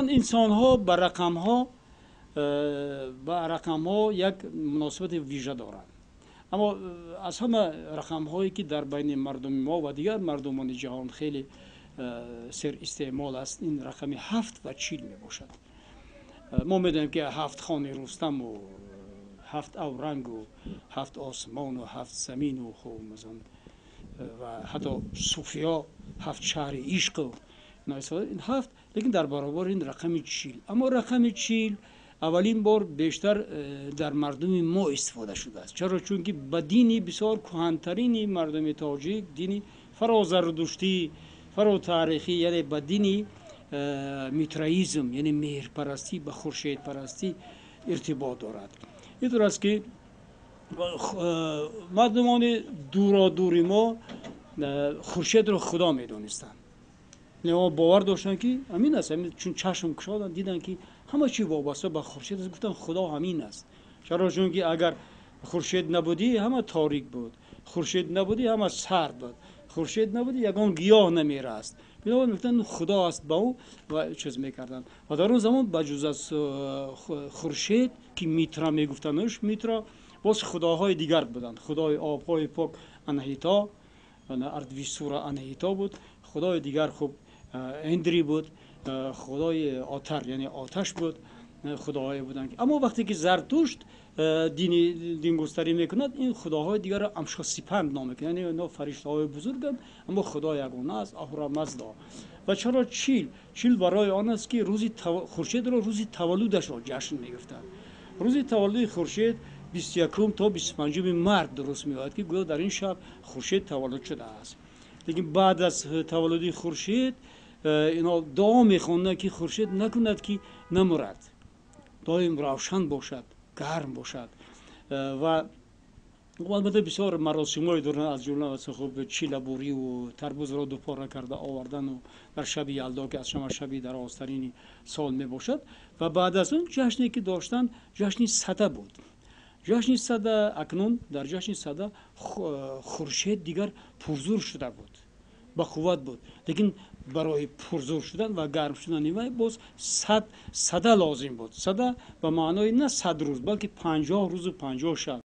Умуман инсонҳо ба рақамҳо, ба рақамҳо як муносибати вижа доранд. Аммо аз ҳама рақамҳое ки дар байни мардуми мо ва дигар мардумони ҷаҳон хеле серистеъмол аст, ин рақами 7 ва 40 мебошад. Мо медонем, ки ҳафт хони Рустаму ҳафт аврангу ҳафт осмону ҳафт замину, хуб, масалан, ва ҳатто суфиё ҳафт шаҳри ишқу ин ҳафт, лекин дар баробари ин рақами 40. Аммо рақами 40 аввалин бор бештар дар мардуми мо истифода шудааст. Чаро? Чунки ба дини бисёр кӯҳантарини мардуми тоҷик, дини фарозардуштӣ, фаротаърихӣ, яъне ба дини митраизм, яъне меҳрпарастӣ, ба хуршедпарастӣ иртибот дорад. Интур аст, ки мардумони дуродури мо хуршедро худо медонистанд. Бовар доштанд, ки ҳамин аст. Чун чашм кушоданд, диданд, ки ҳама чиз вобаста ба хуршед аст, гуфтанд, худо ҳамин аст. Чаро? Чунки агар хуршед набудӣ, ҳама торик буд, хуршед набудӣ, ҳама сард буд, хуршед набудӣ, ягон гиёҳ намераст. Бинобар мегуфтанд, худо аст ба ӯ ва чиз мекарданд. Ва дар он замон ба ҷуз аз хуршед, ки Митра мегуфтандш, Митра, боз худоҳои дигар буданд. Худои обҳои пок Анаҳита, Ардвисура Анаҳита буд, худои дигар, хуб, Эндри буд, худои отар, яъне оташ буд, худоҳое буданд. Аммо вақте ки Зартушт дини дингустарӣ мекунад, ин худоҳои дигарро Амшосипанд ном мекунад, яъне инҳо фариштаҳои бузурганд, аммо худо ягона аст, Аҳура Мазда. Ва чаро 40? 40 барои он аст, ки рӯзи хуршедро, рӯзи таваллудашро ҷашн мегирифтанд. Рӯзи таваллуди хуршед 21 то 25 март дуруст меояд, ки гӯё дар ин шаб хуршед таваллуд шудааст. Лекин баъд аз таваллуди хуршед инҳо дуо мехонданд, ки хуршед накунад, ки намурад, доим равшан бошад, гарм бошад. Ва албатта бисёр маросимҳое доранд, аз ҷумла, хуб, чилабуриву тарбузро дупора карда овардану дар шаби Ялдо, ки аз шама шаби дарозтарини сол мебошад. Ва баъд аз он ҷашне ки доштанд, ҷашни Сада буд. Ҷашни Сада, акнун дар ҷашни Сада хуршед дигар пурзур шуда буд, ба қувват буд, лекин барои пурзур шудан ва гарм шудани вай боз 100 сада лозим буд. Сада ба маънои на 100 рӯз, балки 50 рӯзу 50 шаб.